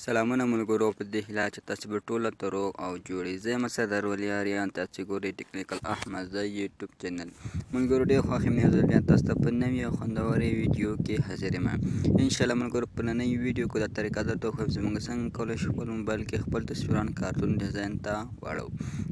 سلامونه ملګرو، په دې هیله چې تاسو به ټوله ته روغ او جوړ یئ. زه یم صدر ولي آریان، تاسو ګورئ ټیکنیکل احمدزی یوټیوب چینل. ملګرو، ډېر خوښ یم یو ځل بیا تاسو ته په نوې او خوندورې ویډیو کې حاضر یم. انشاءالله ملګرو، په ننۍ ویډیو کې دا طریقه درته وښیم چې موږ څنګه کولی شو خپل موبایل کې خپل تصویران کارتون ډیزاین ته واړوو.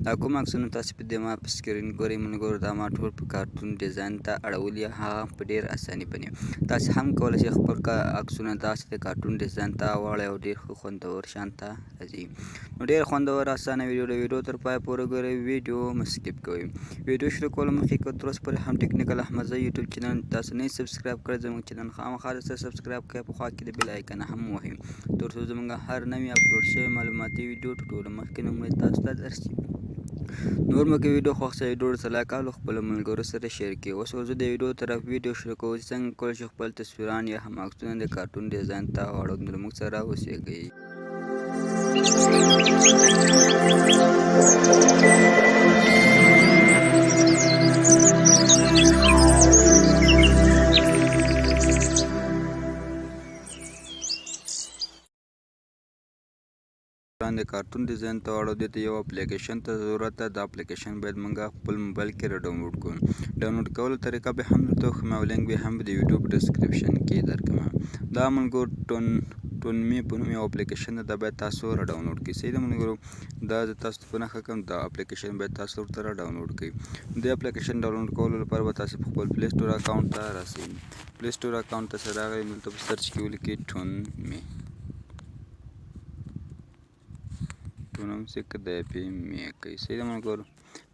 دا کوم عکسونه تاسو په دې ما په سکرین ګورئ ملګرو، دا ما ټول په کارتون ډیزاین ته اړولي، هغه په ډېر اساني باندې. تاسو هم کولی شئ خپل عکسونه داسې د کارتون ډیزاین ته واړوئ او ډېر ښه خوندور شان ته راځي. نو ډېر خوندور اسانه ویډیو ده، ویډیو تر پایه پورې ګورئ، ویډیو مه سکیپ کوئ. ویډیو شروع کولو مخکې که تر اوسه پورې هم ټیکنیکل احمدزی یوټیوب چینل تاسو نه سبسکرایب کړئ، زموږ چینل خامخا درسره سبسکرایب کړئ، په خوا کې د بیل آیکن هم ووهئ تر څو زموږ هر نوی اپلوډ شوی معلوماتي ویډیو تر ټولو مخکې لومړی تاسو ته درشي. نور مو که ویډیو خوښ شي، ویډیو ورسره لایک او له خپلو ملګرو سره شیر کړئ. اوس ورځو د ویډیو طرف، ویډیو شروع کوو چې څنګه کولی شو خپل تصویران یا هم عکسونه د کارټون ډیزاین ته واړوو. نو له موږ سره اوسېږئ. د کارتون ډیزاین ته واړو، دې ته یو اپلیکیشن ته ضرورت ده. دا اپلیکیشن باید موږ خپل موبایل کې را ډاونلوډ کړو. ډاونلوډ کولو طریقه به هم درته وښیم او لینک به هم د یوټیوب ډسکرپشن کې درکړم. دا ملګرو ټون می په نوم یو اپلیکیشن ده، دا باید تاسو را ډاونلوډ کړئ. صحیح ده ملګرو، دا زه تاسو ته په نښه کوم، دا اپلیکیشن باید تاسو ورته را ډاونلوډ کړئ. د اپلیکیشن ډاونلوډ کولو لپاره به تاسو په خپل پلی سټور اکاونټ ته راسئ. پلی سټور اکاونټ ته سره راغلئ، دلته په سرچ کې ولیکئ ټون می، ټونم څه که د پی می کوي. صحیح ده ملګرو،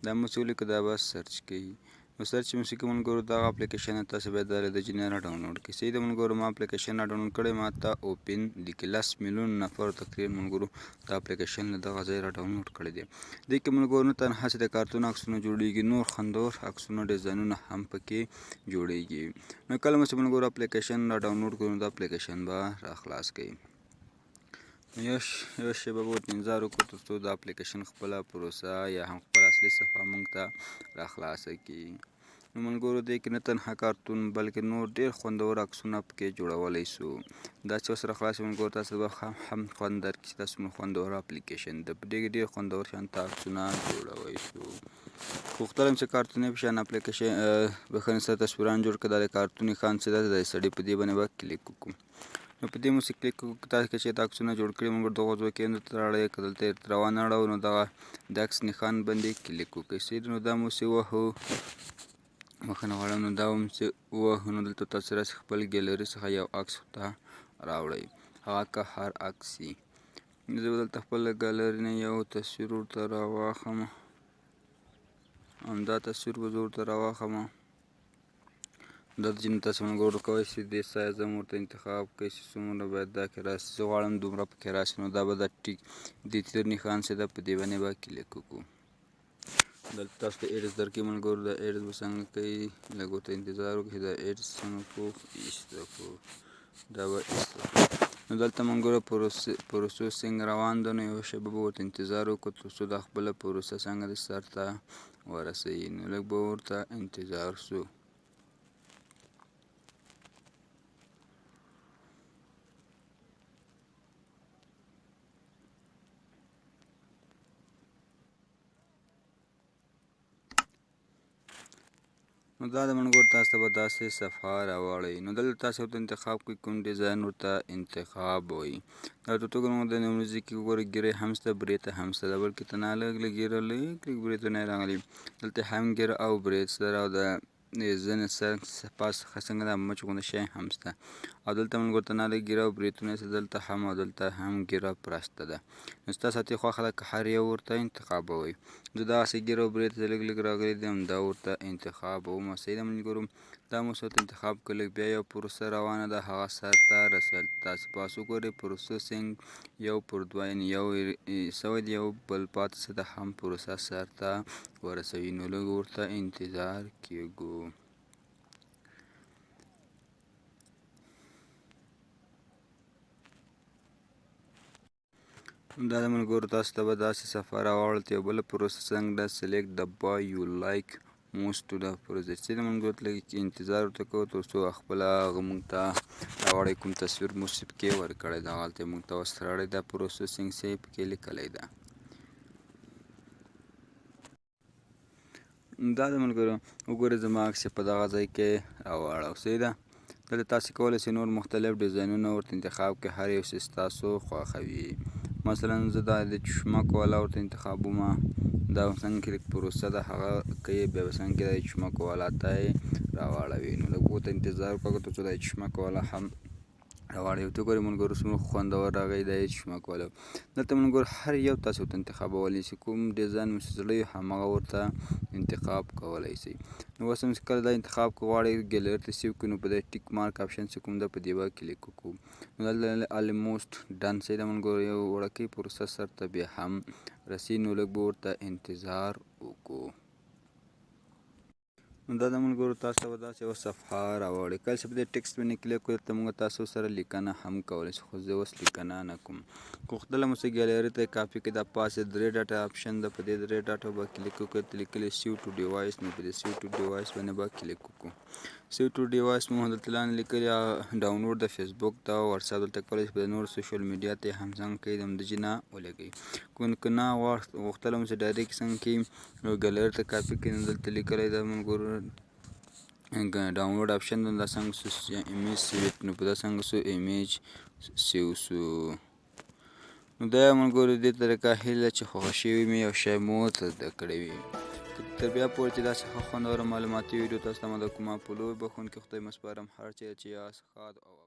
دا مو څه ولیکو، دا به سرچ کوي. نو سرچ مو څه کوي ملګرو، دغه اپلیکیشن تاسو باید دا له جنې را ډاونلوډ کړئ. صحیح ده ملګرو، ما اپلیکیشن را ډاونلوډ کړی، ما ته اوپن لیکي. 10 میلیون نفرو تقریبا ملګرو دا اپلیکیشن له دغه ځای را ډاونلوډ کړی دی. دې کې ملګرو نه تنها چې د کارتون عکسونه جوړیږي، نور خوندور عکسونه ډیزاینونه هم پکې جوړیږي. نو کله مو چې ملګرو اپلیکیشن را ډاونلوډ کړو، نو دا اپلیکیشن به را خلاص کړي. یو شېبه به ورته انتظار وکړو تر څو دا اپلیکیشن خپله پروسه یا هم خپله اصلي صفحه موږ ته را خلاصه کړي. نو ملګرو، دې کې نه تنها کارتون بلکې نور ډېر خوندور عکسونه پکې جوړولی سو. دا چې اوس را خلاص ملګرو، تاسو به هم خوند درکړي چې تاسو خوندور اپلیکیشن ده، په دې کې ډېر خوندور شان عکسونه جوړولی سو. غوښتل چې کارتوني په شان اپلیکیشن بښنه سره تصویران جوړ کړه. دا د کارتوني خان څه ده، د سړي په دې باندې به کلیک وکړو. نو په دې مو کلیک وکړو، تاسو که چېرته عکسونه جوړ کړي موږ دغو ځای کې دلته راړی، که دلته یې روانه اړوو، نو دغه د عکس نښان باندې کلیک وکړئ. صحیح، نو دا مو څه وهو، بښنه غواړم، نو دا مو څه ووهو، نو دلته تاسو راسئ خپل ګیلري څخه یو عکس ته راوړئ، هغه که هر عکس وي. زه به دلته خپل ګالري نه یو تصویر ورته راواخلم، همدا تصویر به زه ورته راواخلم. دا چې تاسو ملګرو کولی شئ دې سایز هم ورته انتخاب کړئ چې څومره باید دا کې راشي. زه غواړم دومره پکې راشي، نو دا به د ټیک د تیر نښان چې ده، په دې باندې به کلیک وکړو. دلته تاسو ته ایډز درکوي ملګرو، دا ایډز به څنګه کوي؟ لږ ورته انتظار وکړئ. دا ایډز څنګه کوو؟ ایسته کوو، دا به ایسته کوو. نو دلته ملګرو پروسیسینګ روان ده، نو یوه شېبه به ورته انتظار وکړو تر څو دا خپله پروسه څنګه د سر ته ورسوي. نو لږ به ورته انتظار سو. نو دا د ملګرو تاسو ته به داسې صفحه راواړوي. نو دلته تاسو ورته انتخاب کړئ کوم ډیزاین ورته انتخابوئ. دا ته توګه موږ د نومځي کې وګورئ، ږیره هم شته، برېته هم شته ده، بلکې تنها لږ لږ ږیره، لږ لږ برېتونه یې راغلي. دلته هم ږیره او برېت شته او د ځینې سر پاس څخه څنګه د مچ غوندې شی هم شته. او دلته موږ ورته نه لږ ږیره او برېتونه شته، دلته هم او دلته هم ږیره پرسته ده. نو ستاسو ته خوښه ده که هر یو ورته انتخابوئ. زه دغسې ږیره او برېت لږ لږ راغلي دي، همدا ورته انتخابوم. صحیح ده ملګرو، دا مو څه انتخاب کړل، بیا یو پروسه روانه ده، هغه سر ته رسول. تاسو پاس وګورئ، پروسیسینګ 1 پر 2، یعنې یو سوی دی، یو بل پاتې څه ده، هم پروسه سر ته ورسوي. نو لږ ورته انتظار کیږو. دا د ملګرو تاسو ته به داسې صفحه راواړول. یو بله پروسه څنګه ده؟ Select the boy you like موست ټو د پروجیکټ. چې موږ ورته لږ انتظار ورته کوو تر څو خپله هغه موږ ته راوړی، کوم تصویر مو چې پکې ورکړی ده، هغلته موږ ته اوس راوړی ده، پروسیسینګ څه یې پکې لیکلی ده. دا د ملګرو وګورئ، زما عکس یې په دغه ځای کې راواړو. صحیح ده، دلته تاسو کولی شئ نور مختلف ډیزاینونه ورته انتخاب کړئ، هر یو چې ستاسو خوښه وي. مثلا زه دا د چشمک والا ورته انتخابوم، دا څنګه کې پروسه ده هغه کوي، بیا به څنګه کې د چشمک والا ته یې راواړوي. نو لږ ورته انتظار وکړه تر څو د چشمک والا هم راواړوي. ته ګورې ملګرو څومره خوندور راغی د چشمک والا. دلته ملګرو هر یو تاسو ورته انتخابولی شئ، کوم ډیزاین مو چې زړه وي هماغه ورته انتخاب کولی شئ. نو اوس هم چې کله دا انتخاب که غواړئ ګیلري ته سیو کړئ، نو په دې ټیک مارک آپشن چې کوم ده په دې به کلیک وکړو. نو دلته الموست ډن. صحیح ده ملګرو، یو وړوکی پروسه سر ته بیا هم رسي، نو لږ به ورته انتظار وکړو. نو دا د ملګرو تاسو به داسې یوه صفحه راوړي، کله چې په دې ټیکسټ باندې کلیک کړو، دلته موږ تاسو سره لیکنه هم کولی شو، خو زه اوس لیکنه نه کوم. غوښتله مو چې ګیلري ته کاپي کړئ، دا پاسې درې ډاټا آپشن ده، په دې درې ډاټا به کلیک وکړو، دلته لیکلي سیو ټو ډیوایس، نو په دې سیو ټو ډیوایس باندې به کلیک وکړو. سیو ټو ډیوایس مو دلته لاندې لیکلي ډاونلوډ د فیسبوک ته او واتساپ، دلته کولی شئ په نور سوشل میډیا ته هم څنګه کوي د همدې نه ولګوي. که نه غوښتله مو چې ډایرکټ څنګه کوي نو ګیلري ته کاپي کړئ، نو دلته لیکلی ده ملګرو ډاونلوډ آپشن ده، دا څنګه سو ایمیج سیو، نو په دا څنګه سو ایمیج سیو سو. نو دا ملګرو دې طریقه هیله چې خوښه شوي مې یو شی مو ته زده کړی وي. تر بیا پورې چې داسې ښه خوندوره معلوماتي ویډیو تاسو ته د کومه په لوی بښونکي خدای مو سپارم، هر چېرې چې یاست ښاد او